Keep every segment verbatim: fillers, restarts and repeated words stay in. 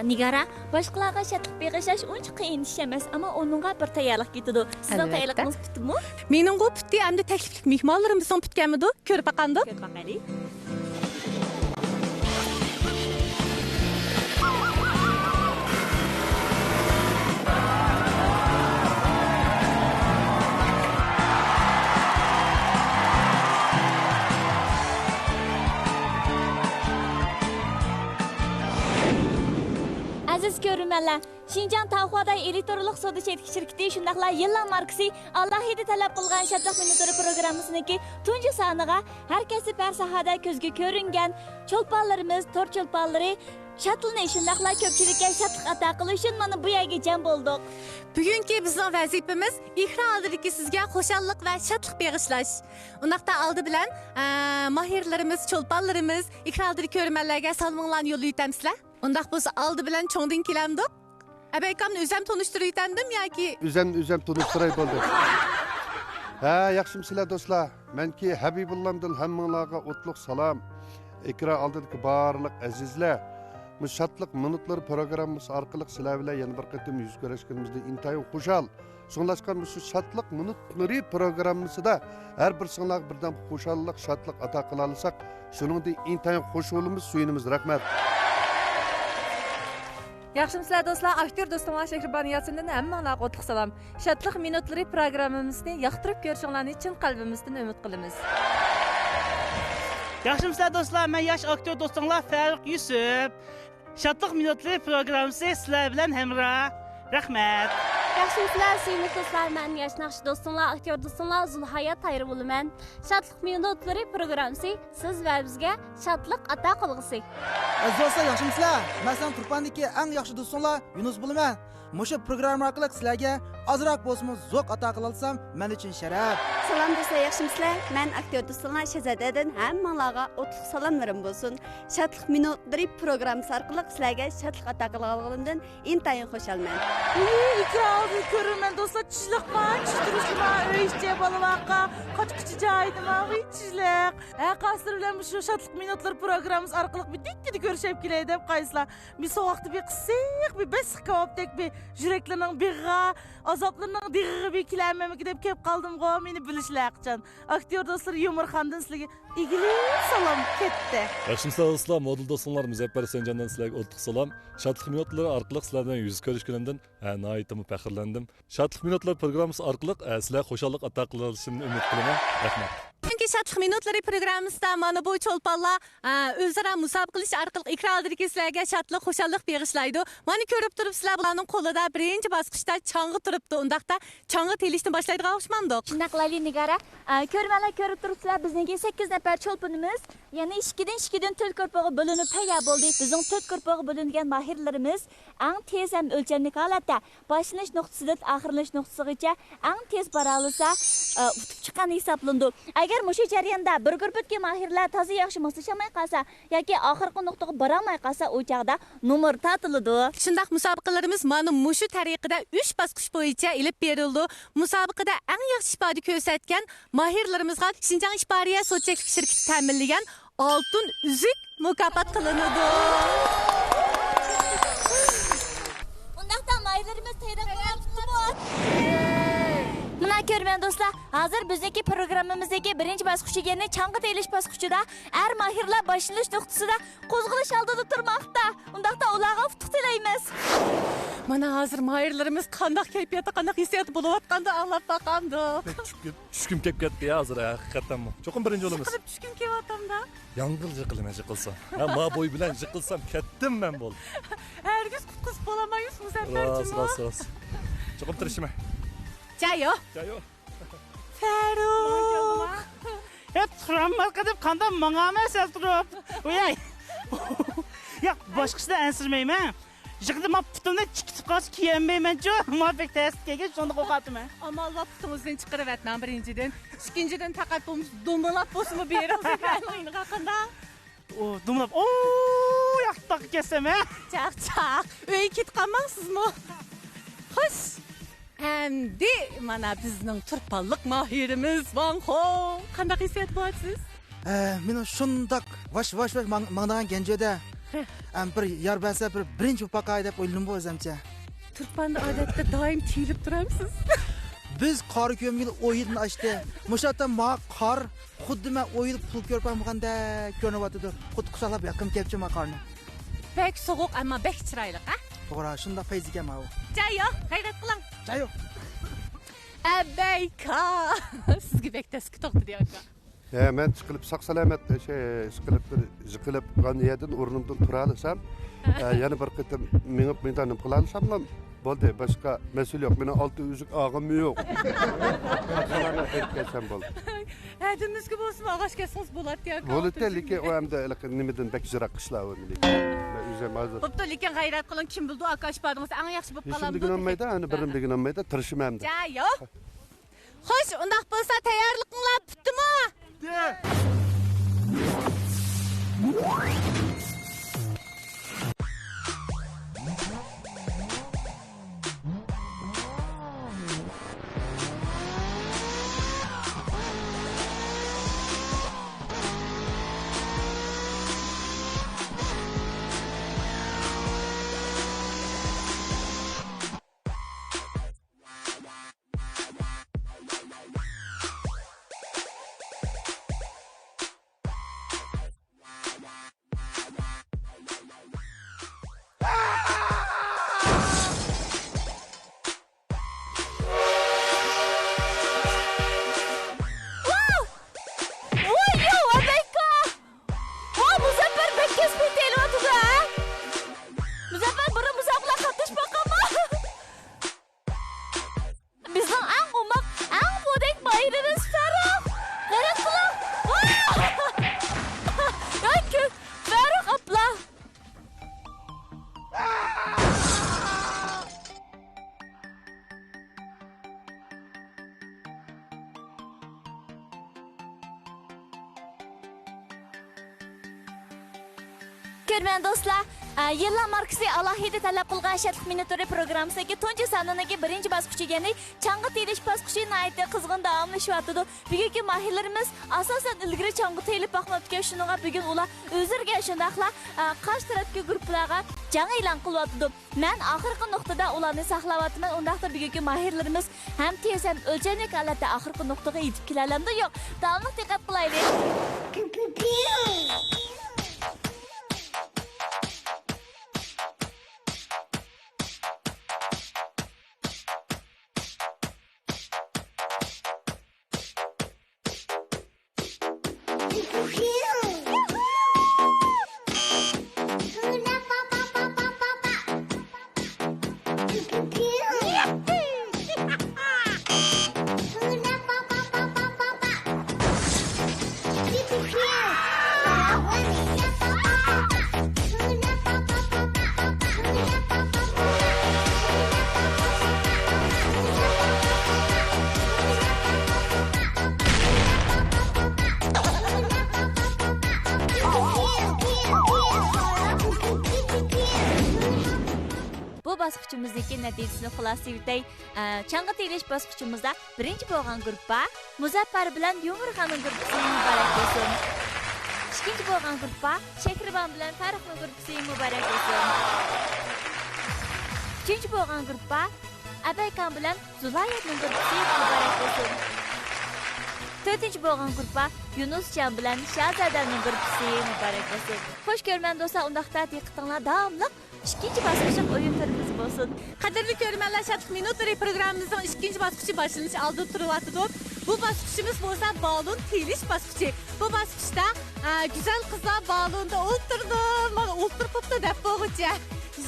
نىگارا، باشقىلارغا شادلىق بېغىشلاش ئۇنچە قىيىن ئىش ئەمەس، ئەمما ئۇنىڭغا بىر تەييارلىق كېتىدۇ. سىزنىڭ ئەلۋەتتە. تەييارلىقىڭىز پۈتتىمۇ؟ مېنىڭغۇ پۈتتى، ئەمدى تەكلىپلىك مېھمانلىرىمىزنىڭ پۈتكەنمىدۇ؟ كۆرۈپ باقامدۇ؟ كۆرۈپ باقايلى. ئەزىز كۆرۈرمەنلەر، شىنجاڭ تاۋخۇاداي ئېلېكترونلۇق سودا چەكلىك شىركىتى شۇنداقلا يىللار ماركىسى ئالاھىدە تەلەپ قىلغان شادلىق مىنۇتلىرى پروگراممىسىنىڭكى تۇنجى سانىغا ھەر كەسىپ، ھەر ساھەدە كۆزگە كۆرۈنگەن چولپانلىرىمىز، تور چولپانلىرى شادلىنىش، شۇنداقلا كۆپچىلىككە شادلىق ئاتا قىلىش ئۈچۈن مانا بۇ يەرگە جەم بولدۇق. بۈگۈنكى بىزنىڭ ۋەزىپىمىز ئېكران ئالدىدىكى سىزگە خۇشاللىق ۋە شادلىق بېغىشلاش. ئۇنداقتا ئالدى بىلەن، ئە، ماھىرلىرىمىز، چولپانلىرىمىز، ئېكران ئالدىدىكى كۆرۈرمەنلەرگە سالىمىڭلارنى يوللىۋېتەمسىلەر؟ ئۇنداق بولسا ئالدى بىلەن چوڭدىن كېلەمدۇق؟ ئەبەيكامنى ئۆزەم تونۇشتۇرۇۋېتەمدىم ياكى؟ ئۆزەمنى ئۆزەم تونۇشتۇراي بولدى. ھە، ياخشىمۇسىلەر دوستلار؟ مەنكى ھەبىبۇللامدىن ھەممىڭلارغا ئوتلۇق سالام. ئېكران ئالدىدىكى بارلىق ئەزىزلەر، بۇ شادلىق مىنۇتلىرى پروگراممىسى ئارقىلىق سىلەر بىلەن يەنە بىر قېتىم يۈز كۆرۈشكىنىمىزدىن ئىنتايىن خۇشال. شۇڭلاشقا مۇشۇ شادلىق مىنۇتلىرى پروگراممىسىدا ھەر بىرسىڭلارغا بىردەم خۇشاللىق، شادلىق ئاتا قىلالىساق، شۇنىڭدىن ئىنتايىن خوش بولىمىز، سۆيۈنىمىز. رەھمەت. ياخشىمۇسىلەر دوستلار؟ ئاكتيور دوستۇڭلار شەھرىبانۇ ياسىندىن ھەممىڭلارغا ئوتلۇق سالام. شادلىق مىنۇتلىرى پروگراممىمىزنى ياقتۇرۇپ كۆرۈشۈڭلارنى چىن قەلبىمىزدىن ئۈمىد قىلىمىز. ياخشىمۇسىلەر دوستلار؟ مەن ياش ئاكتيور دوستۇڭلار فەرۇق يۈسۈپ. شادلىق مىنۇتلىرى پروگراممىسى سىلەر بىلەن ھەمراھ. رەھمەت. ياخشىمۇسىلەر، سۆيۈملۈك دوستلار؟ مەن ياش ناخشا دوستۇڭلار، ئاكتيور دوستۇڭلار زۇلھايات تايىر بولىمەن. شادلىق مىنۇتلىرى پروگراممىسى سىز ۋە بىزگە شادلىق ئاتا قىلغۇسى. ئەزىز دوستلار، ياخشىمۇسىلەر؟ مەن سىلەرنىڭ تۇرپاندىكى ئەڭ ياخشى دوستۇڭلار يۇنۇس بولىمەن. مۇشۇ پروگرامما ئارقىلىق سىلەرگە ئازراق بولسىمۇ زوق ئاتا قىلالىسام، مەن ئۈچۈن شەرەپ. سالام دوستلار، ياخشىمۇسىلەر؟ مەن ئاكتيور دوستۇڭلار شازادەدىن ھەممىڭلارغا ئوتلۇق سالاملىرىم بولسۇن. شادلىق مىنۇتلىرى پروگراممىسى ئارقىلىق سىلەرگە شادلىق ئاتا قىلغانلىقىمدىن ئىنتايىن خۇشالمەن. ئېكران ئالدىدا كۆرۈرمەن دوستلار، چىشلىقما، چىش تۇرۇشما، ئۆي ئىچى، بالا ۋاقا، قاچا-قۇچا جايىدىما، ۋىي چىشلىق. ھە، قايسىلىرى بىلەن مۇشۇ شادلىق مىنۇتلىرى پروگراممىسى ئارقىلىق بىر دەككىدە كۆرۈشەپ كېلەي دەپ قايسىلار؟ مەن سوغۇقتا بىر قىسىق، بىر بەسسىق كاۋاپتەك بىر يۈرەكلىرىنىڭ بېغىغا، ئازابلىرىنىڭ دېغىغا بىر كېلەلمەمدىكىن دەپ كەپ قالدىمغۇ، مېنى بىلىشلەر ھەرقاچان. ئاكتيور دوستلىرى يۇمۇرخاندىن سىلىگە ئىگىلىك سالام كەتتى. ياخشىمۇسىلەر دوستلار؟ مودېل دوستۇڭلار مۇزەپپەر سەنجاندىن سىلەرگە ئوتلۇق سالام. شادلىق مىنۇتلىرى ئارقىلىق سىلەر بىلەن يۈز كۆرۈشكىنىمدىن، ھە، ناھايىتىمۇ پەخىرلەندىم. شادلىق مىنۇتلىرى پروگراممىسى ئارقىلىق، ھە، سىلەرگە خۇشاللىق ئاتا قىلىشىمنى ئۈمىد قىلىمەن. رەھمەت. بۈگۈنكى شادلىق مىنۇتلىرى پروگراممىسىدا مانا بۇ چولپانلار، ھە، ئۆزئارا مۇسابىقىلىشىش ئارقىلىق ئېكران ئالدىدىكى سىلەرگە شادلىق، خۇشاللىق بېغىشلايدۇ. مانا كۆرۈپ تۇرۇپسىلەر، بۇلارنىڭ قولىدا بىرىنچى باسقۇچتا چاڭغا تۇرۇپتۇ. ئۇنداقتا چاڭغا تېلىشنى باشلايدىغان ئوخشىمامدۇق؟ شۇنداق قىلايلى، نىگارە. ئە، كۆرۈرمەنلەر كۆرۈپ تۇرۇپسىلەر، بىزنىڭكى سەككىز نەپەر چولپىنىمىز يەنە ئىككىدىن، ئىككىدىن تۆت گۇرۇپپىغا بۆلۈنۈپ تەييار بولدى. بىزنىڭ تۆت گۇرۇپپىغا بۆلۈنگەن ماھىرلىرىمىز ئەڭ تېز ھەم ئۆلچەملىك ھالەتتە باشلىنىش نۇقتىسىدىن ئاخىرلىنىش نۇقتىسىغىچە ئەڭ تېز بارالىسا، ئە، ئۇتۇپ چىققان ھېسابلىنىدۇ. ئەگەر مۇشۇ جەرياندا بىر گۇرۇپپىدىكى ماھىرلار تازا ياخشى ماسلىشالماي قالسا ياكى ئاخىرقى نۇقتىغا بارالماي قالسا، ئۇ چاغدا نومۇر تارتىلىدۇ. شۇنداق مۇسابىقىلىرىمىز مانا مۇشۇ تەرىقىدە ئۈچ باسقۇچ بويىچە ئېلىپ بېرىلىدۇ. مۇسابىقىدە ئەڭ ياخشى ئىپادە كۆرسەتكەن ماھىرلىرىمىزغا شىنجاڭ ئىپارىيە سودا چەكلىك شىركىتى تەمىنلىگەن ئالتۇن ئۈزۈك مۇكاپات قىلىنىدۇ. ئۇنداقتا ماھىرلىرىمىز تەييارلىق قىلىۋاتىپتۇمۇ؟ مانا كۆرۈرمەن دوستلار، ھازىر بىزنىڭكى پروگراممىمىزدىكى بىرىنچى باسقۇچى، يەنى چاڭغا تېلىش باسقۇچىدا ئەر ماھىرلار باشلىنىش نۇقتىسىدا قوزغىلىش ئالدىدا تۇرماقتا. ئۇنداقتا ئۇلارغا ئۇتۇق تىلەيمىز. مانا ھازىر ماھىرلىرىمىز قانداق كەيپىياتتا، قانداق ھېسسىياتتا بولۇۋاتقاندۇ ئاڭلاپ باقامدۇق. چۈشكۈم، چۈشكۈم كەپ كەتتى يا ھازىر، ھەقىقەتەنمۇ. چوقۇم بىرىنچى بولىمىز. ئىشقىلىپ چۈشكۈم كېلىۋاتامدا. ياڭغىل يىقىلىمەن، يىقىلسام. ھە، ما بوي بىلەن يىقىلسام كەتتىم مەن بۇ. ھەرگىز قۇتقۇزۇپ بولالمايمىز مۇزەپپەرچىمۇ. راست، راست، راست. چوقۇم تىرىشىمەن. جايو. جايو. فاروق. ھە، تۇرالماي قېلىپ قانداق ماڭامەن سەل تۇرۇپ. ۋاي. ياق، باشقىسىدىن ئەنسىرىمەيمەن. يىغدىما پۇتۇمنى چىقىتىپ قالسا كىيەلمەيمەنچۇ. ما بەك تەستە كەلگەن، شۇنداق قوقاتىمەن. ئامال بار پۇتىڭىزدىن چىقىرىۋەتمەڭ بىرىنچىدىن. ئىككىنچىدىن پەقەت بولمىسا دومىلاپ بولسىمۇ بېرىڭ ئىنىغا قانداق؟ ئۇ دومىلاپ، ئۇ ياقتاققا كەتسەم ھە؟ چاق، چاق. ئۆيگە كېتىپ قالماڭ سىزمۇ. خوش. ئەمدى مانا بىزنىڭ تۇرپانلىق ماھىرىمىز ۋاڭ خو. قانداق ھېسسىيات بولۇۋاتىسىز؟ ئە، مېنىڭ شۇنداق ۋاش، ۋاش، ۋاش ماڭ-، ماڭىدىغان گەنجۆدە ئەم بىر يار بەرسە بىر بىرىنچى بوپاقاي دەپ ئويلىدىمغۇ ئۆزەمچە. تۇرپاندا ئادەتتە دائىم تىيىلىپ تۇرامسىز؟ بىز قار كۆرمىگىلى ئون يىلدىن ئاشتى. مۇشۇ يەردە ماڭا قار خۇددى مەن ئون يىل پۇل كۆرۈپ باقمىغاندەك كۆرۈنۈۋاتىدۇ. خۇددى قۇچاقلاپ ياققۇم كەپچۇ ما قارنى. بەك سوغۇق، ئەمما بەك چىرايلىق، ھە؟ توغرا، شۇنداق پەيزى ئىكەن ماۋۇ. جايو، غەيرەت قىلىڭ. جايو. ئەبەيكا. سىزگە بەك تەسكە توختىدى، ئاكا. ھە، مەن چىقىلىپ ساق-سالامەت، شۇ، ئىشقىلىپ بىر يىقىلىپ قالغان يەردىن ئورنۇمدىن تۇرالىسام، ھە، يەنە بىر قېتىم مېڭىپ مېيدانىم قىلالىساملا بولدى. باشقا مەسىلە يوق. مېنىڭ ئالتە ئۈزۈك ئاغىم يوق. ساق-سالامەت قېلىپ كەلسەم بولدى. ھەدىمىزگە بولسىمۇ ئاغاچ كەسسىڭىز بولاتتى، ئاكا. بولىدۇ، لېكىن ئۇ ئەمدى ھېلىقى نېمىدىن بەك يىراق قىشلاۋۇ، لېكىن مەن ئۆزۈم ھازىر. بوپتۇ، لېكىن غەيرەت قىلىڭ، كىم بىلىدۇ، ئاكا ئىش بارىدىڭىز ئەڭ ياخشى بولۇپ قالامدۇ. ئېشىمدىكىنى ئالمايدۇ، ئەنە بىرىمدىكىنى ئالمايدۇ، تىرىشىمەن ئەمدى. جايو. خوش، ئۇنداق بولسا تەييارلىقىڭلار پۈتتىمۇ؟ ۋاۋ! ۋاي، ياۋ، ئەبەيكا! ۋاۋ، مۇزەپپەر بەك كەسپىي تېيىلىۋاتىدۇ، ھە؟ مۇزەپپەر، بۇرۇن مۇزەپپەر بىلەن قاتنىشىپ باققانما؟ بىزنىڭ ئەڭ ئوماق، ئەڭ پودەك ماھىرىمىز فەرۇق! غەيرەت قىلىڭ! ۋاھ! ۋاي، كۆ-، فەرۇق ئاپلا! كۆرۈرمەن دوستلار، ئە، يىللار ماركىسى ئالاھىدە تەلەپ قىلغان شادلىق مىنۇتلىرى پروگراممىسىدىكى تۇنجى سانىنىڭكى بىرىنچى باسقۇچى، يەنى چاڭغا تېيىلىش باسقۇچى ناھايىتى قىزغىن داۋاملىشىۋاتىدۇ. بۈگۈنكى ماھىرلىرىمىز ئاساسەن ئىلگىرى چاڭغا تېيىلىپ باقماپتىكەن، شۇنىڭغا بۈگۈن ئۇلار ئۆزلىرىگە شۇنداقلا، ئە، قارشى تەرەپكى گۇرۇپپىلارغا جەڭ ئېلان قىلىۋاتىدۇ. مەن ئاخىرقى نۇقتىدا ئۇلارنى ساقلاۋاتىمەن. ئۇنداقتا بۈگۈنكى ماھىرلىرىمىز ھەم تېز، ھەم ئۆلچەملىك ھالەتتە ئاخىرقى نۇقتىغا يېتىپ كېلەلەمدۇ؟ يوق. داۋاملىق دىققەت قىلايلى. بۇ باسقۇچىمىزدىكى نەتىجىسىنى خۇلاسىلىۋېتەي. ئە، چاڭغا تېيىلىش باسقۇچىمىزدا بىرىنچى بولغان گۇرۇپپا مۇزەپپەر بىلەن يۇمۇرخاننىڭ گۇرۇپپىسى مۇبارەك بولسۇن. ئىككىنچى بولغان گۇرۇپپا شەھرىبان بىلەن فەرۇقنىڭ گۇرۇپپىسى مۇبارەك بولسۇن. ئۈچىنچى بولغان گۇرۇپپا ئەبەيكان بىلەن زۇلايەتنىڭ گۇرۇپپىسى مۇبارەك بولسۇن. تۆتىنچى بولغان گۇرۇپپا يۇنۇسجان بىلەن شازادەنىڭ گۇرۇپپىسى مۇبارەك بولسۇن. خوش، كۆرۈرمەن دوستلار، ئۇنداقتا دىققىتىڭلار داۋاملىق ئىككىنچى باسقۇچلۇق ئويۇن تۈرىمىز بولسۇن. قەدىرلىك كۆرۈرمەنلەر، شادلىق مىنۇتلىرى پروگراممىمىزنىڭ ئىككىنچى باسقۇچى باشلىنىش ئالدىدا تۇرۇۋاتىدۇ. بۇ باسقۇچىمىز بولسا بالون تېيىلىش باسقۇچى. بۇ باسقۇچتا، ئە، گۈزەل قىزلار بالوندا ئولتۇرىدۇ، مانا ئولتۇرۇپ قاپتۇ دەپ بولغۇچە.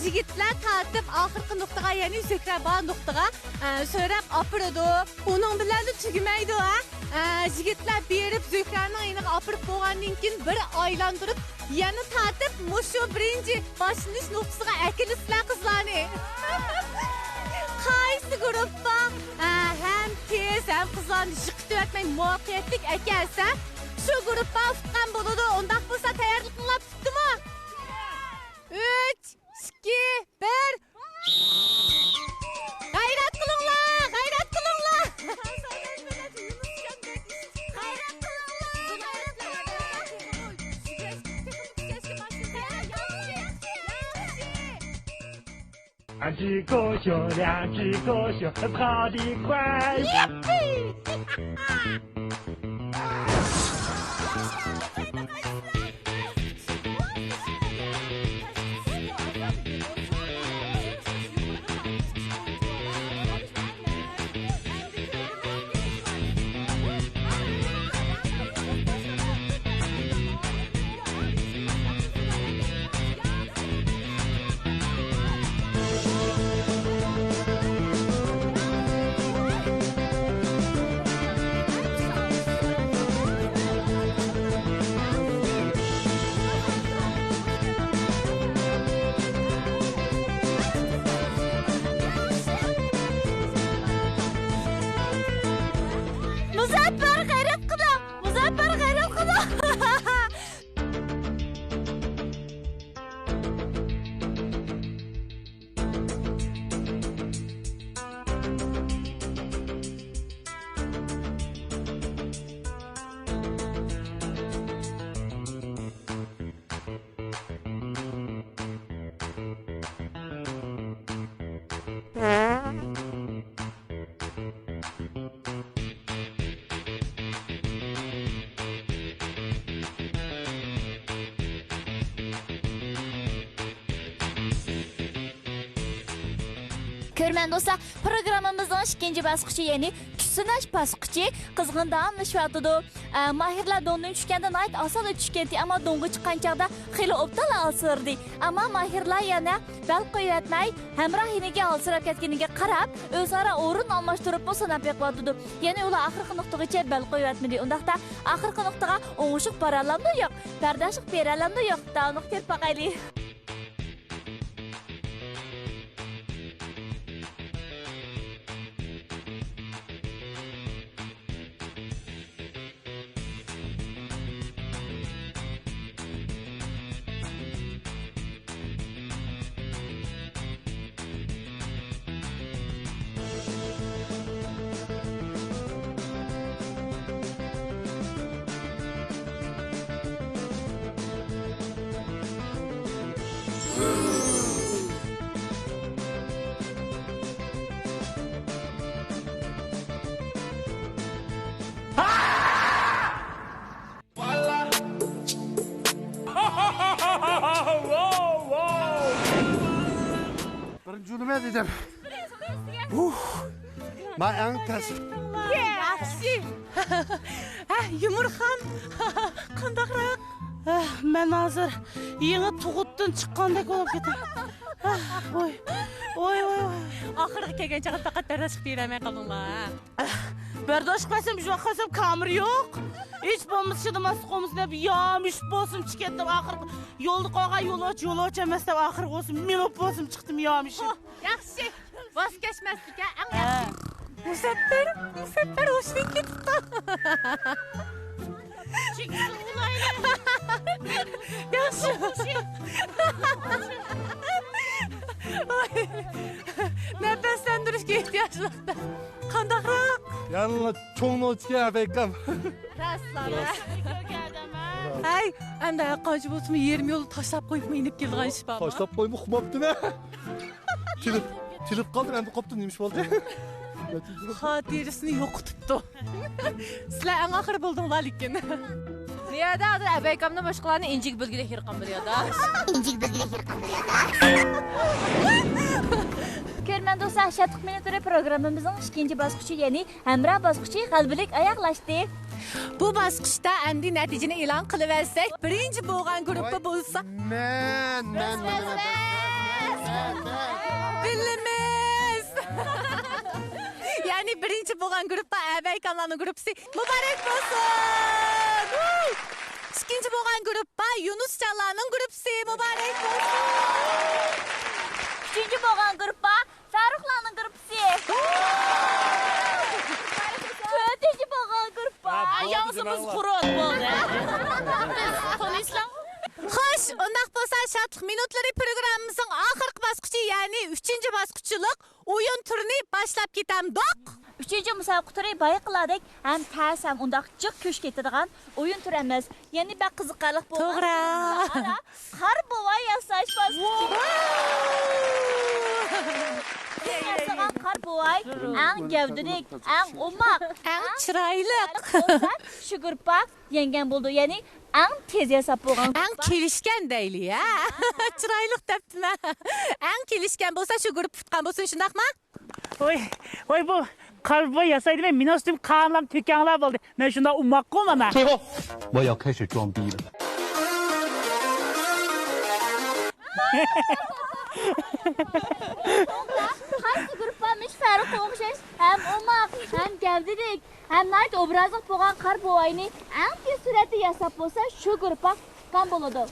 يىگىتلەر تارتىپ ئاخىرقى نۇقتىغا، يەنى زۆھرە بار نۇقتىغا، ئە، سۆرەپ ئاپىرىدۇ. ئۇنىڭ بىلەنلا تۈگىمەيدۇ، ھە؟ ئە، يىگىتلەر بېرىپ زۆھرەنىڭ يېنىغا ئاپىرىپ بولغاندىن كېيىن بىر ئايلاندۇرۇپ، يەنە تارتىپ مۇشۇ بىرىنچى باشلىنىش نۇقتىسىغا ئەكېلىسىلەر قىزلارنى. قايسى گۇرۇپپا، ئە، ھەم تېز، ھەم قىزلارنى يىقىتىۋەتمەي مۇۋەپپەقىيەتلىك ئەكەلسە، شۇ گۇرۇپپا ئۇتقان بولىدۇ. ئۇنداق بولسا تەييارلىقىڭلار پۈتتىمۇ؟ ئۈچ، ئىككى، بىر. غەيرەت قىلىڭلار، غەيرەت قىلىڭلار. غەيرەت قىلىڭلار، غەيرەت قىلىڭلار. 两只狗熊，两只狗熊，跑得快。مۇزەپپەر، غەيرەت قىلىڭ! مۇزەپپەر، غەيرەت قىلىڭ! كۆرۈرمەن دوستلار، پروگراممىمىزنىڭ ئىككىنچى باسقۇچى، يەنى كۈچ سىناش باسقۇچى قىزغىن داۋاملىشىۋاتىدۇ. ئە، ماھىرلار دوڭدىن چۈشكەندە ناھايىتى ئاسانلا چۈشكەنتى، ئەمما دوڭغا چىققان چاغدا خېلى ئوبدانلا ئالسىرىدى. ئەمما ماھىرلار يەنە بەل قويۇۋەتمەي، ھەمراھىنىڭكى ھالسىراپ كەتكىنىگە قاراپ، ئۆزئارا ئورۇن ئالماشتۇرۇپمۇ سىناپ بېقىۋاتىدۇ. يەنى ئۇلار ئاخىرقى نۇقتىغىچە بەل قويۇۋەتمىدى. ئۇنداقتا ئاخىرقى نۇقتىغا ئوڭۇشلۇق بارالامدۇ يوق، بەرداشلىق بېرەلەمدۇ يوق، داۋاملىق كۆرۈپ باقايلى. بىرىنچى بولىمەن دېدىم. ھۇھ. ما ئەڭ تەس. ياخشى. ھە، يۇمۇرخان. قانداقراق؟ ھە، مەن ھازىر يېڭى تۇغۇتتىن چىققاندەك بولۇپ كېتىمەن. ھە، ۋوي. ۋوي، ۋوي، ۋوي. ئاخىرىغا كەلگەن چاغدا پەقەت بەرداشلىق بېرەلمەي قالدىڭلار، ھە؟ بەرداشلىق بەرسەم، مۇشۇ قىلسام كامېرا يوق. ھېچ بولمىسا چىدىماسلىق بولمىسۇن دەپ يامىشىپ بولسىمۇ چىقىپ كەتتىم. ئاخىرى يولدا قالغان يولۇچى، يولۇچى ئەمەس دەپ ئاخىرى بولسا مېڭىپ بولسىمۇ چىقتىم يامىشىپ. ياخشى. ۋاز كەچمەسلىك، ھە، ئەڭ ياخشى. مۇزەپپەر، مۇزەپپەر ھوشىدىن كېتىپتۇ. ياخشى. ۋاي. نەپەسلەندۈرۈشكە ئېھتىياجلىق. قانداقراق؟ يەنىلا چوڭ نوچىكەن ئەبەيكام. راستلا. ھەي، ئەمدى ھەر قانچە بولسىمۇ يېرىم يولدا تاشلاپ قويۇپمۇ ئېنىپ كېلىدىغان ئىش بارمۇ؟ تاشلاپ قويۇپمۇ ئۇقماپتىمەن. تىلىپ، تىلىپ قالدىم، ئەمدى قاپتۇ، نېمە ئىش بولدى؟ خاتىرىسىنى يوقىتىپتۇ. سىلەر ئەڭ ئاخىرى بولدۇڭلار لېكىن. بۇ يەردە ھازىر ئەبەيكامدىن باشقىلارنى ئىنجىك بىلگىلى يىرقان بىر يەردە. ئىنجىك بىلگىلى يىرقان بىر يەردە. كۆرۈرمەن دوستلار، شادلىق مىنۇتلىرى پروگراممىمىزنىڭ ئىككىنچى باسقۇچى، يەنى ھەمراھ باسقۇچى غەلىبىلىك ئاياغلاشتى. بۇ باسقۇچتا ئەمدى نەتىجىنى ئېلان قىلىۋەتسەك، بىرىنچى بولغان گۇرۇپپا بولسا مەن، مەن، مەن، مەن، مەن، مەن. بىلىمىز. يەنى بىرىنچى بولغان گۇرۇپپا ئەبەيكاملارنىڭ گۇرۇپپىسى. مۇبارەك بولسۇن! ئىككىنچى بولغان گۇرۇپپا يۇنۇسجانلارنىڭ گۇرۇپپىسى. مۇبارەك بولسۇن! ئۈچىنچى بولغان گۇرۇپپا فەرۇقلارنىڭ گۇرۇپپىسى. تۆتىنچى بولغان گۇرۇپپا. ھە، بولدى، ياڭزىمىز دېمەڭلار. قۇرۇت بولدى. بىز تونۇشلاڭ. خوش، ئۇنداق بولسا شادلىق مىنۇتلىرى پروگراممىمىزنىڭ ئاخىرقى باسقۇچى، يەنى ئۈچىنچى باسقۇچلۇق ئويۇن تۈرىنى باشلاپ كېتەمدۇق. ئۈچىنچى مۇسابىقە تۈرى بايىقىلاردەك ھەم تەس ھەم ئۇنداق جىق كۈچ كېتىدىغان ئويۇن تۈرى ئەمەس. يەنە بەك قىزىقارلىق بولغان توغرا. قارا بوۋاي ياساش باسقۇچى. بوۋاي ئەڭ گەۋدىلىك، ئەڭ ئوماق، ئەڭ چىرايلىق بولسا، شۇ گۇرۇپپا يەڭگەن بولىدۇ. يەنى ئەڭ تېز ياساپ بولغان، ئەڭ كېلىشكەن دەيلى، ھە؟ چىرايلىق دەپتىمەن. ئەڭ كېلىشكەن بولسا، شۇ گۇرۇپپا ئۇتقان بولسۇن، شۇنداقمۇ؟ ۋاي، ۋاي، بۇ قارا بوۋاي ياسايدىمەن، مېنىڭ ئۈستۈمگە قانلام تۆكەڭلار بولدى. مەن شۇنداق ئوماققۇ مانا. 最后，我要开始装逼了。 قايسى گۇرۇپپا مۇشۇ فەرۇققا ئوخشاش ھەم ئوماق، ھەم گەۋدىلىك، ھەم ناھايىتى ئوبرازلىق بولغان قارا بوۋاينى ئەڭ تېز سۈرئەتتە ياساپ بولسا، شۇ گۇرۇپپا ئۇتقان بولىدۇ.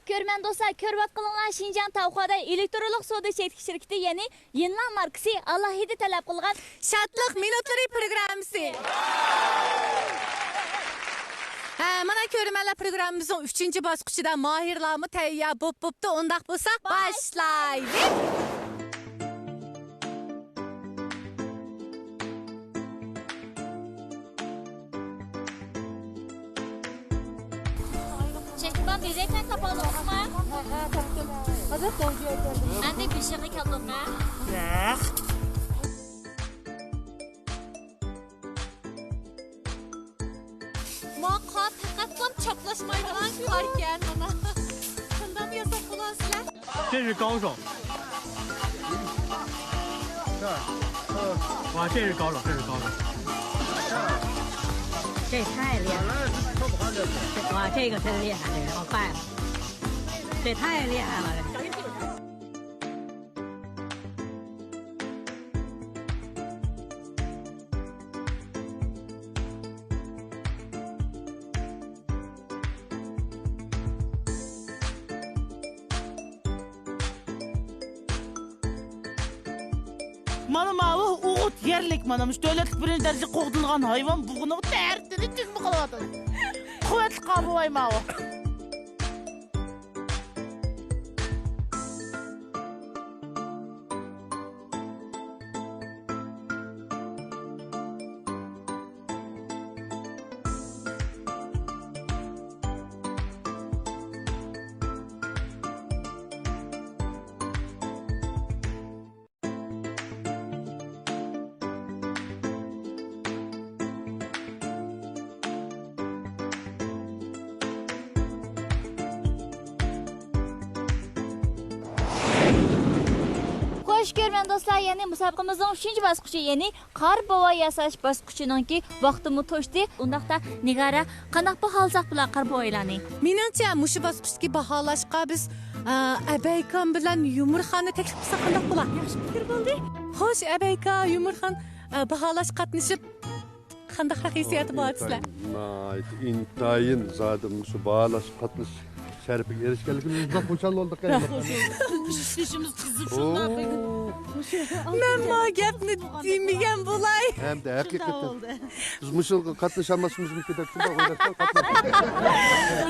كۆرۈرمەن دوستلار، كۆرۈۋاتقىنىڭلار شىنجاڭ تاۋخۇادەي ئېلېكترونلۇق سودا چەكلىك شىركىتى، يەنى يىنلان ماركىسى ئالاھىدە تەلەپ قىلغان شادلىق مىنۇتلىرى پروگراممىسى. ھە، مانا كۆرۈرمەنلەر، پروگراممىمىزنىڭ ئۈچىنچى باسقۇچىدا ماھىرلارمۇ تەييار بوپ بوپتۇ. ئۇنداق بولسا، باشلايلى. چەكمە بېزەكلەرنى تاپالدىڭىزمۇ؟ ھە، ھە، تاپتىم. ھازىر توڭجۇ ئەكەلدىم. ئەمدى بېشىغا كەلدۇق، ھە؟ ياق. ما قا پەقەتلا چاپلاشمايدىغان كاركەن، مانا. قانداق ياساپ بولاسىلەر؟ 这是高手。哇，这是高手，这是高手。这太厉害了！哇，这个真厉害，这个好快啊！这太厉害了！ مانا ماۋۇ ئوغۇت يەرلىك، مانا مۇشۇ دۆلەتلىك بىرىنچى دەرىجە قوغدىلىدىغان ھايۋان بۇغىنىغا تەرىتىنى تۈگمە قىلىۋاتىدۇ. قۇۋۋەتلىك قارا بوۋاي ماۋۇ. خوش كۆرىمەن دوستلار، يەنى مۇسابىقىمىزنىڭ ئۈچىنچى باسقۇچى، يەنى قارا بوۋاي ياساش باسقۇچىنىڭكى ۋاقتىمۇ توشتى. ئۇنداقتا نىگارە، قانداق باھالىساق بولار قارا بوۋايلارنى؟ مېنىڭچە، مۇشۇ باسقۇچتىكى باھالاشقا بىز، ئە، ئەبەيكام بىلەن يۇمۇرخاننى تەكلىپ قىلساق قانداق بولا؟ ياخشى پىكىر بولدى. خوش، ئەبەيكا، يۇمۇرخان، ئە، باھالاش قاتنىشىپ قانداقراق ھېسسىياتى بار سىلەر؟ ناھايىتى ئىنتايىن زادى مۇشۇ باھالاش قاتنىشىش شەرىپىگە ئېرىشكەنلىكىمىز بەك خۇشال بولدۇق. ئىشلىشىمىز قىزىپ شۇنداق. مەن ما گەپنى دېمىگەن بولاي. ھەمدە ھەقىقەتەن بىز مۇشۇنىڭغا قاتنىشالماسمىز مۇمكىن دەپ شۇنداق ئويلاشتىم.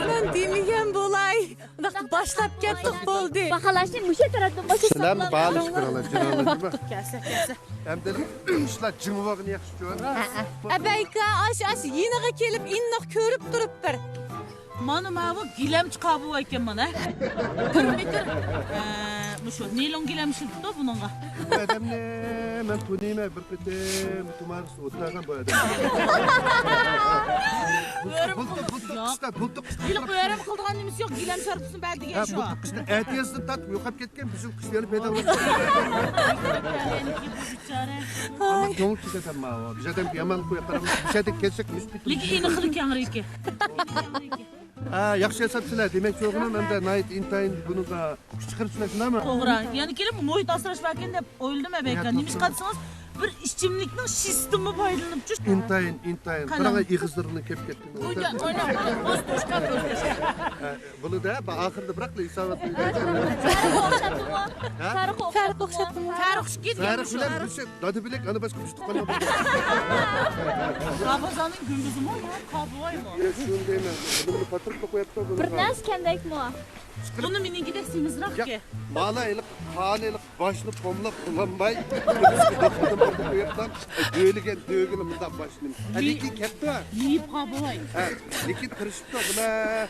مەن دېمىگەن بولاي. باشلاپ كەتتۇق، بولدى. باھالاشنى مۇشۇ تەرەپتىن باشلاپ سىلەرمۇ باھالىشىپ كۆرۈڭلار، جۇمۇ. كەلسە، كەلسە. ئەمدى ئىشلار جىڭ بولغىنى ياخشى. ئەبەيكا، ئاش، ئاش، يېنىغا كېلىپ ئىننىق كۆرۈپ تۇرۇپ بىر. مانا ماۋۇ گىلەمچى قابۇ ئىكەن مانا. بىر مېتىر، ئە، مۇشۇ نىلون گىلەم ئىشلىتىپتۇ بۇنىڭغا. بۇ ئادەمنى مەن تونۇيمەن، بىر قېتىم تۇمارىسىدا ئولتۇرغان بۇ ئادەم. بۇلتۇر، بۇلتۇر قىشتا، بۇلتۇر قىشتا. ھېلىقى ئۆرەم قىلىدىغان نېمىسى يوق، گىلەم شارپىسىنى بەر دېگەن شۇ. بۇلتۇر قىشتا ئەتىيازدىن تارتىپ يوقاپ كەتكەن، بىزنىڭ قىشتا يەنە پەيدا بولغان. ئەمما كۆڭۈل كېتەتەمما، بىز ئادەمگە يامان قويۇپ قارىمىز، بىز ئادەم كەلسەك مۇشۇ پېتى. لېكىن ئېنىقىدا كەڭرى ئىكەن. ھە، ياخشى ياساپسىلەر، دېمەكچى بولغىنىم، ئەمدى ناھايىتى ئىنتايىن بۇنىڭغا كۈچ چىقىرىپسىلەر، شۇنداقمۇ؟ توغرا. يەنە كېلىپ مۇھىت ئاسراش باركەن دەپ ئويلىدىم ئەبەيكا. نېمىشقا دېسىڭىز، بىر ئىچىملىكنىڭ شىستىنمۇ پايدىلىنىپچۇ. ئىنتايىن، ئىنتايىن. قاراڭ، ئېغىزلىرىنى كېلىپ كەتكىنى. بولىدۇ، ئاخىرىدا بىراقلا ھېسابات. فەرۇق ئوخشاپتىمۇ؟ فەرۇق ئوخشاپتىمۇ؟ فەرۇق ئىككى دېگەن فەرۇق بىلەن مۇشۇ دادا بىلەك، ئانا باشقا ئۈچ تۇغقانلار بار. ئابازانىڭ گۈمبىزىمۇ، قابۇۋايمۇ؟ شۇنى دەيمەن، بۇنى پاتۇرۇپ قويۇپتۇ بۇنى. بىر نەرسە كەمدەكمۇ؟ بۇنى مېنىڭكىدەك سېمىزراق ئىكەن. مالا ھېلىقى قانى ھېلىقى باشنى قوملاپ بولالماي، دۆلىگەن دۆگىلى مۇنداق باشنى. لېكىن كەپتۇ. يېيىپ قابۇۋاي. ھە، لېكىن تىرىشىپتۇ بۇلار.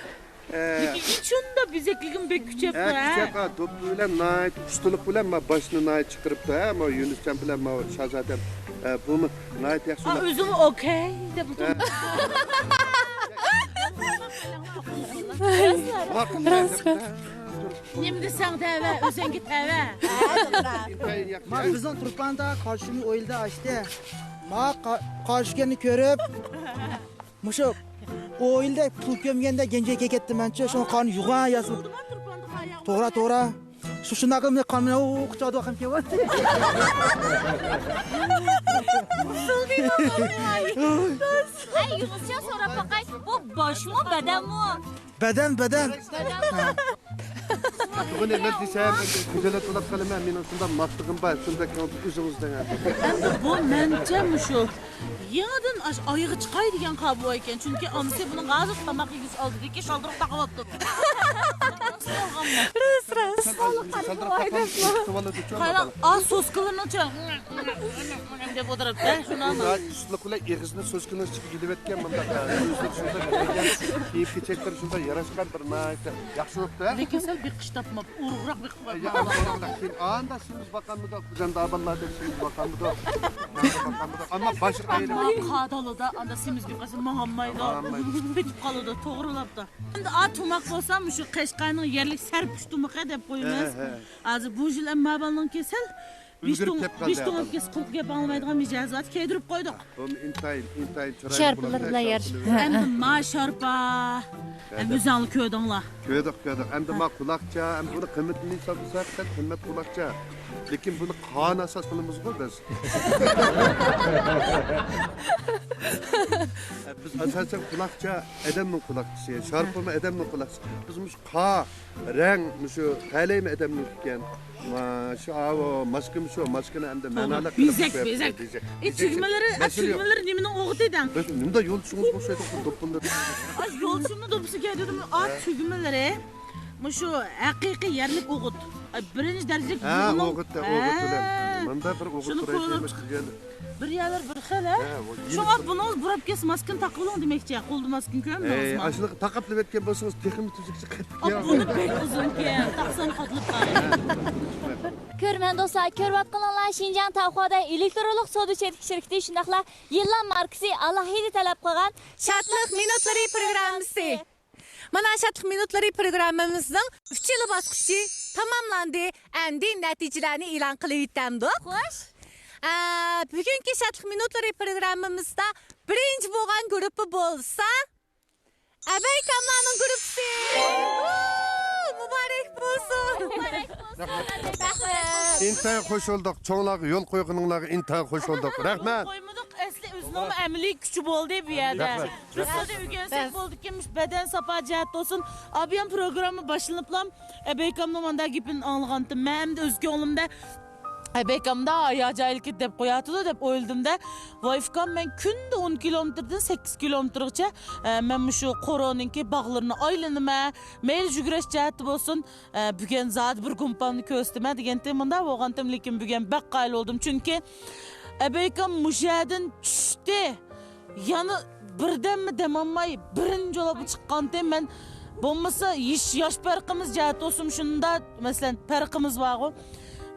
لېكىن شۇنداق بېزەكلىكىمۇ بەك كۈچەپتۇ، ھە، ھە؟ كۈچەپ، ھە، دوپپا بىلەن ناھايىتى ئۇستىلىق بىلەن ما باشنى ناھايىتى چىقىرىپتۇ، ھە، ما يۇنۇسجان بىلەن ما شاھزادەم، ھە، بۇمۇ ناھايىتى ياخشى. ئا، ئۆزىمۇ ئوكەي دەپ ئولتۇرۇپ. ھە. راست. نېمە دېسەڭ دەۋە، ئۆزۈڭگە تەۋە. ما بىزنىڭ تۇرپاندا قارشىمۇ ئويلىدا ئاشتى. ما قا-، قارشىكەننى كۆرۈپ، مۇشۇ ئويلىدا پۇل كۆمگەندە گەنجەككە كەتتىم مەنچۇ، شۇڭا قارنى يۇغان ياسىدىم. توغرا، توغرا. شۇ، شۇنداق قىلىپ قارنى، ئۇ، قۇچاقدا قېلىپ كېلىۋاتتى. ئەي، يۇنۇسجان سوراپ باقاي، بۇ باشمۇ، بەدەنمۇ؟ بەدەن، بەدەن. بۇنى مەن دېسەم، خىجالەت بولۇپ قالىمەن. مېنىڭ شۇنداق ماختىغىم بار، شۇنداق كۆڭۈل ئۆزىڭىز دەڭ. ئەمدى بۇ مەنچە مۇشۇ يېڭىدىن ئاش-، ئايىغى چىقاي دېگەن قارا بوۋايكەن. چۈنكى ئانىسى بۇنىڭغا ھازىر تاماق يېگۈزۈش ئالدىدىكى شالدۇرۇپ تاقىۋاپتۇ. راست، راست. قاراڭ، ئا، سوسكىلىرىنىڭ چىرايى دەپ ئولتۇرۇپتۇ، شۇنداقمۇ؟ ئۇستىلىق بىلەن ئېغىزىنى سوسكىنىڭ ئىچىگە ئېلىۋەتكەن مۇنداق، ئۆزلىرى شۇنداق كىيىم-كېچەكلىرى شۇنداق ياراشقان بىر ناھايىتى ياخشى بوپتۇ، ھە؟ لېكىن سەل بېقىش تاپماپتۇ، ئورۇقراق بېقىپ قويۇپتۇ. كېيىن ئاندا سېمىز باقامدۇ، جاندابانلار دەپ سېمىز باقامدۇ، باقامدۇ. ئەمما باشقا ئەمما قادالىدا ئاندا سېمىز بېقىلسا ماڭالمايدۇ. ماڭالمايدۇ. پېتىپ قالىدۇ، توغرىلاپتۇ. ئەمدى ئا تۇماق بولسا مۇشۇ قەشقەرنىڭ يەرلىك سەرپۇش تۇمىقى دەپ قويىمىز. ھە، ھە. ھازىر بۇ يىل ئەمما بالىنىڭكى سەل بېشى ئۈلگۈرۈپ توڭ-، كەپ قالدى بېشى توڭۇپ ئادەم. كەتسە قۇلىقى گەپ ئاڭلىمايدىغان مىجەزى بار، كىيدۈرۈپ قويدۇق. بۇ ئىنتايىن، ئىنتايىن چىرايلىق شارپىلار بولۇپتۇ، بىلەن يارىشىپ. شارپىلىرى. ئەمدى ما شارپا. ئەمدى ئۆزۈڭلار كۆردۈڭلار. كۆردۇق، كۆردۇق. ئەمدى ما قۇلاقچا، ئەمدى بۇنى قىممىتىنى ھېسابلىساق، سەل قىممەت قۇلاقچا. لېكىن بۇنى قان ئاساس قىلىمىزغۇ بىز. بىز ئاساسەن قۇلاقچا، ئادەمنىڭ قۇلاقچىسى، شارپىمۇ ئادەمنىڭ قۇلاقچىسى. بىز مۇشۇ قا، رەڭ، مۇشۇ تەلەيمۇ ئادەمنىڭ ئىكەن. ما-، شۇ، ئاۋۇ، ماسكىمۇ شۇ، ماسكىنى ئەمدى مەنالىق قىلىپ بېزەك، بېزەك. بېزەك. ئى، تۈگمىلىرى، ئە، مەسىلە يوق. تۈگمىلىرى نېمىنىڭ ئوغۇتى دەڭ؟ بىز نېمىدە يولدىشىڭىز ئوخشايدۇ، دوپپىلىرى. ئاش يولدىشىمنىڭ دوپپىسى كەيدىدىمۇ؟ ئا، ھە. تۈگمىلىرى. مۇشۇ ھەقىقىي يەرلىك ئوغۇت. ئاي، بىرىنچى دەرىجىلىك ھە، بۇنىڭ ئوغۇت، ھە. ئوغۇت بىلەن. مۇندا بىر ئوغۇت شۇنى بىر كوللاپ ئەينەك چىقىپ، بىر يەرلەر بىر خىل، ھە؟ ھە، ئۇ شۇڭا يېنىك بۇنىڭىز بۇراپ كەتسە ماسكىنى تاقىۋېلىڭ دېمەكچى، قولدا ماسكىنى كۆرمىدىڭىزمۇ؟ ئەي، ئاشۇنداق تاقاپ بېرىۋەتكەن بولسىڭىز تېخىمۇ تۈزۈكچە قېتىپ ئا، كېلىڭ. بۇنى بەك ئۇزۇنكەن، تاقسام قاتلىپ قالدى. كۆرۈرمەن دوستلار، كۆرۈۋاتقىنىڭلار شىنجاڭ تاۋخۇادا ئېلېكترونلۇق سودا چېرىكى شىركىتى شۇنداقلا يىللار ماركىسى ئالاھىدە تەلەپ قىلغان شادلىق مىنۇتلىرى پروگراممىسى. مانا، شادلىق مىنۇتلىرى پروگراممىمىزنىڭ ئۈچىنچى باسقۇچى تاماملاندى. ئەمدى نەتىجىلەرنى ئېلان قىلىۋېتەمدۇق. خوش. ئە، بۈگۈنكى شادلىق مىنۇتلىرى پروگراممىمىزدا بىرىنچى بولغان گۇرۇپپا بولسا، ئەبەيكاملارنىڭ گۇرۇپپىسى. مۇبارەك بولسۇن. مۇبارەك بولسۇن. رەھمەت. ئىنتايىن خوش بولدۇق. چوڭلارغا يول قويغىنىڭلارغا ئىنتايىن خوش بولدۇق. رەھمەت. قويمىدۇق، ئەسلى ئۆزىنىڭ ئەمەلىي كۈچى بولدى بۇ يەردە. رەھمەت. بىز سىزدىن ئۆگەنسەك بولدىكەن، مۇشۇ بەدەن ساپا جەھەتتە بولسۇن. ئابىيان پروگرامما باشلىنىپلا ئەبەيكامنىڭ مانداق گېپىنى ئاڭلىغانتىم. مەن ئەمدى ئۆز كۆڭلۈمدە ئەبەيكامدا ھايا جايلىكى دەپ قوياتىدۇ دەپ ئويلىدىم-دە، ۋاي ئۇكام، مەن كۈندە ئون كىلومېتىردىن سەككىز كىلومېتىرغىچە، ئە، مەن مۇشۇ قورونىڭكى باغلىرىنى ئايلىنىمەن، مەيلى يۈگۈرۈش جەھەتتە بولسۇن، ئە، بۈگۈن زادى بىر گۇمپامنى كۆرسىتىمەن دېگەنتىم، مۇنداق بولغانتىم، لېكىن بۈگۈن بەك قايىل بولدۇم، چۈنكى ئەبەيكام مۇشۇ يەردىن چۈشتى. يەنە بىردەممۇ دەم ئالماي، بىرىنچى بولۇپ چىققانتىم مەن. بولمىسا، ياش، ياش پەرقىمىز جەھەت بولسۇن، شۇنداق، مەسىلەن، پەرقىمىز بارغۇ.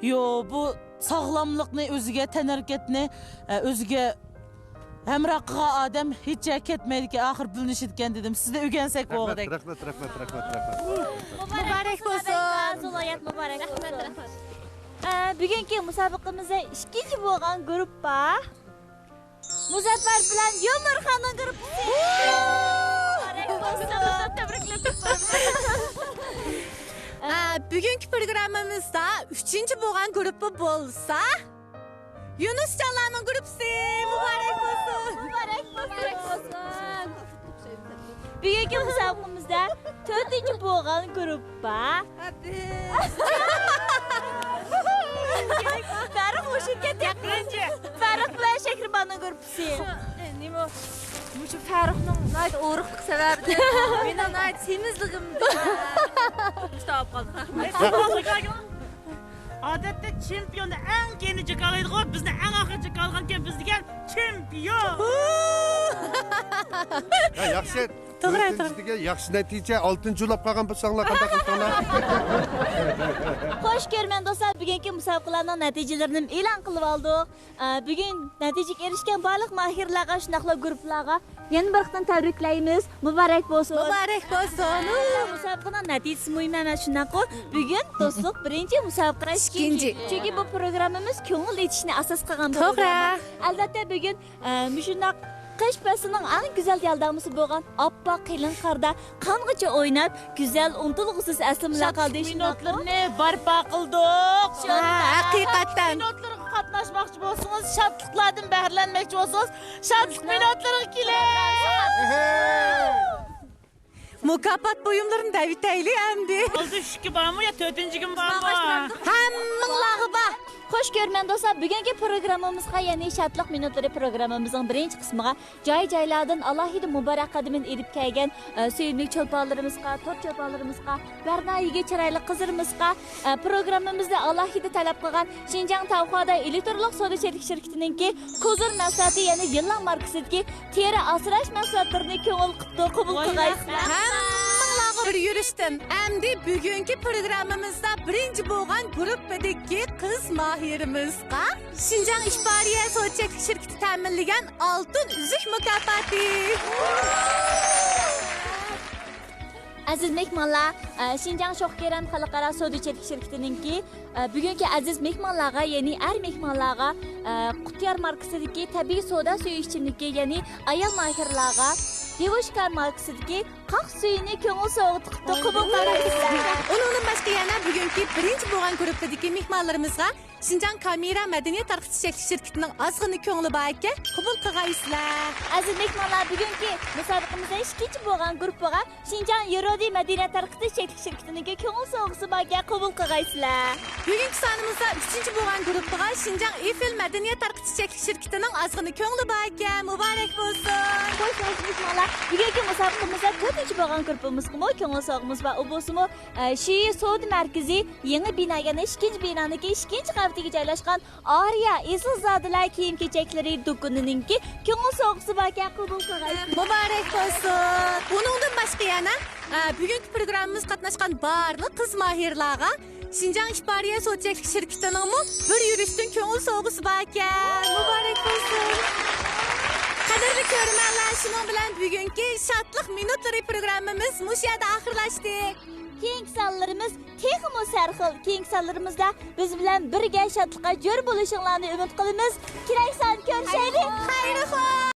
يو، بۇ ساغلاملىقنى ئۆزىگە، تەنھەرىكەتنى، ئە، ئۆزىگە ھەمراھ قىلغان ئادەم ھېچ يەرگە كەتمەيدىكەن، ئاخىر بىلىنىشىدىكەن دېدىم. سىزدىن ئۆگەنسەك بولغۇدەك. رەھمەت، رەھمەت، رەھمەت، رەھمەت. مۇبارەك بولسۇن. ئە، بۈگۈنكى مۇسابىقىمىزدە ئىككىنچى بولغان گۇرۇپپا مۇزەپپەر بىلەن يۇلنۇرخاننىڭ گۇرۇپپىسى. مۇبارەك بولسۇن. تەبرىكلەپ. ئە، بۈگۈنكى پروگراممىمىزدا ئۈچىنچى بولغان گۇرۇپپا بولسا، يۇنۇسجانلارنىڭ گۇرۇپپىسى. مۇبارەك بولسۇن. مۇبارەك بولسۇن. بۈگۈنكى مۇسابىقىمىزدە تۆتىنچى بولغان گۇرۇپپا. پەرق ئوشۇپ كەتتى. پەرق بىلەن شەھرىباننىڭ گۇرۇپپىسى. نېمە؟ مۇشۇ پەرقنىڭ ناھايىتى ئورۇقلۇق سەۋەبىدىن مېنىڭ ناھايىتى سېمىزلىكىم تاۋاپ قالدى. ئادەتتە چېمپىيوندا ئەڭ كېيىنى جاكارلايدىغۇ، بىزنى ئەڭ ئاخىرى جاكارلىغانكەن، بىز دېگەن چېمپىيون. ھە، ياخشى. توغرا، توغرا. تۆتىنچىدىكى ياخشى نەتىجە، ئالتىنچى بولۇپ قالغان بولساڭلار قانداق قىلساڭلار؟ خوش كۆرىمەن دوستلار، بۈگۈنكى مۇسابىقىلەرنىڭ نەتىجىلىرىنى ئېلان قىلىپ ئالدۇق. ئە، بۈگۈن نەتىجىگە ئېرىشكەن بارلىق ماھىرلارغا، شۇنداقلا گۇرۇپپىلارغا يەنە بىر قېتىم تەبرىكلەيمىز. مۇبارەك بولسۇن. مۇبارەك بولسۇن. ئە، مۇسابىقىنىڭ نەتىجىسى مۇھىم ئەمەس، شۇنداققۇ؟ بۈگۈن دوستلۇق بىرىنچى، مۇسابىقە ئىككىنچى. ئىككىنچى. چۈنكى بۇ پروگراممىمىز كۆڭۈل ئېچىشنى ئاساس قىلغان توغرا. پروگرامما. ئەلۋەتتە، بۈگۈن ئە، مۇشۇنداق قىش پەسلىنىڭ ئەڭ گۈزەل يالدامىسى بولغان ئاپئاق قېلىن قاردا قانغىچە ئويناپ، گۈزەل، ئۇنتۇلغۇسىز ئەسلىمىلەر قالدى، شۇنداقمۇ؟ شادلىق مىنۇتلىرىنى بەرپا قىلدۇق. شۇنداق. ھە، ھەقىقەتەن. شادلىق مىنۇتلىرىغا قاتناشماقچى بولسىڭىز، شادلىقلاردىن بەھرىلەنمەكچى بولسىڭىز، شادلىق مىنۇتلىرىغا كېلىڭ. مۇكاپات بۇيۇملىرىنى دەۋېتەيلى ئەمدى. ئالدى ئۈچكە بارمۇ يا تۆتىنچىگىمۇ بارمۇ؟ ھەممىڭلارغا بار. خوش كۆرىمەن دوستلار، بۈگۈنكى پروگراممىمىزغا، يەنى شادلىق مىنۇتلىرى پروگراممىمىزنىڭ بىرىنچى قىسمىغا جاي-جايلاردىن ئالاھىدە مۇبارەك قەدىمىنى ئېلىپ كەلگەن، ئە، سۆيۈملۈك چولپانلىرىمىزغا، تور چولپانلىرىمىزغا، بەرنا يىگىت چىرايلىق قىزلىرىمىزغا، ئە، پروگراممىمىزنى ئالاھىدە تەلەپ قىلغان شىنجاڭ تاۋخۇاداي ئېلېكترونلۇق سودا چەكلىك شىركىتىنىڭكى كوزۇر مەھسۇلاتى، يەنى يىلان ماركىسىدىكى تېرە ئاسراش مەھسۇلاتلىرىنى كۆڭۈل قۇتلۇق قوبۇل قىلغايسىلەر. ھەممىڭلارغا بىر يۈرۈشتىن. ئەمدى بۈگۈنكى پروگراممىمىزدا بىرىنچى بولغان گۇرۇپپىدىكى قىز ماھىرىمىزغا شىنجاڭ ئىشبارىيە سودا چەكلىك شىركىتى تەمىنلىگەن ئالتۇن ئۈزۈك مۇكاپاتى. ئەزىز مېھمانلار، ئە، شىنجاڭ شوخكېرەن خەلقئارا سودا چەكلىك شىركىتىنىڭكى، ئە، بۈگۈنكى ئەزىز مېھمانلارغا، يەنى ئەر مېھمانلارغا، ئە، قۇتيار ماركىسىدىكى تەبىئىي سودا سۈيى ئىچىملىكى، يەنى ئايال ماھىرلارغا دېۋوشكار ماركىسىدىكى قاق سۈيىنى كۆڭۈل سوۋغىتى قىلىپ قوبۇل قىلىسىلەر. ئۇنىڭدىن باشقا يەنە بۈگۈنكى بىرىنچى بولغان گۇرۇپپىدىكى مېھمانلىرىمىزغا شىنجاڭ كامېرا مەدەنىيەت تارقىتىش چەكلىك شىركىتىنىڭ ئازغىنە كۆڭلى بار ئىكەن، قوبۇل قىلغايسىلەر. ئەزىز مېھمانلار، بۈگۈنكى مۇسابىقىمىزدا ئىككىنچى بولغان گۇرۇپپىغا شىنجاڭ يېرودى مەدەنىيەت تارقىتىش چەكلىك شىركىتىنىڭكى كۆڭۈل سوۋغىسى باركەن، قوبۇل قىلغايسىلەر. بۈگۈنكى سانىمىزدا ئۈچىنچى بولغان گۇرۇپپىغا شىنجاڭ ئېفىل مەدەنىيەت تارقىتىش چەكلىك شىركىتىنىڭ ئازغىنە كۆڭلى باركەن، مۇبارەك بولسۇن. خوش، ئەزىز مېھمانلار، بۈگۈنكى مۇسابىقىمىزدا تۆتىنچى بولغان گۇرۇپپىمىزغىمۇ كۆڭۈل سوۋغىمىز بار، ئۇ بولسىمۇ، ئە، شىيى سودا مەركىزى يېڭى بىنا، يەنى ئىككىنچى بىنانىڭكى ئىككىنچى قەۋىتىگە جايلاشقان ئارىيا ئېسىلزادىلەر كىيىم-كېچەكلىرى دۇكىنىنىڭكى كۆڭۈل سوۋغىسى باركەن، قوبۇل قىلغايسىلەر. مۇبارەك بولسۇن. بۇنىڭدىن باشقا يەنە، ئە، بۈگۈنكى پروگراممىمىزغا قاتناشقان بارلىق قىز ماھىرلارغا شىنجاڭ ئىشبارىيە سودا چەكلىك شىركىتىنىڭمۇ بىر يۈرۈشتىن كۆڭۈل سوۋغىسى باركەن. مۇبارەك بولسۇن. قەدىرلىك كۆرۈرمەنلەر، شۇنىڭ بىلەن بۈگۈنكى شادلىق مىنۇتلىرى پروگراممىمىز مۇشۇ يەردە ئاخىرلاشتى. كېيىنكى سانلىرىمىز تېخىمۇ سەرخىل. كېيىنكى سانلىرىمىزدا بىز بىلەن بىرگە شادلىققا جۆر بولۇشۇڭلارنى ئۈمىد قىلىمىز. كېلەر سان كۆرۈشەيلى. خەير-خۇش.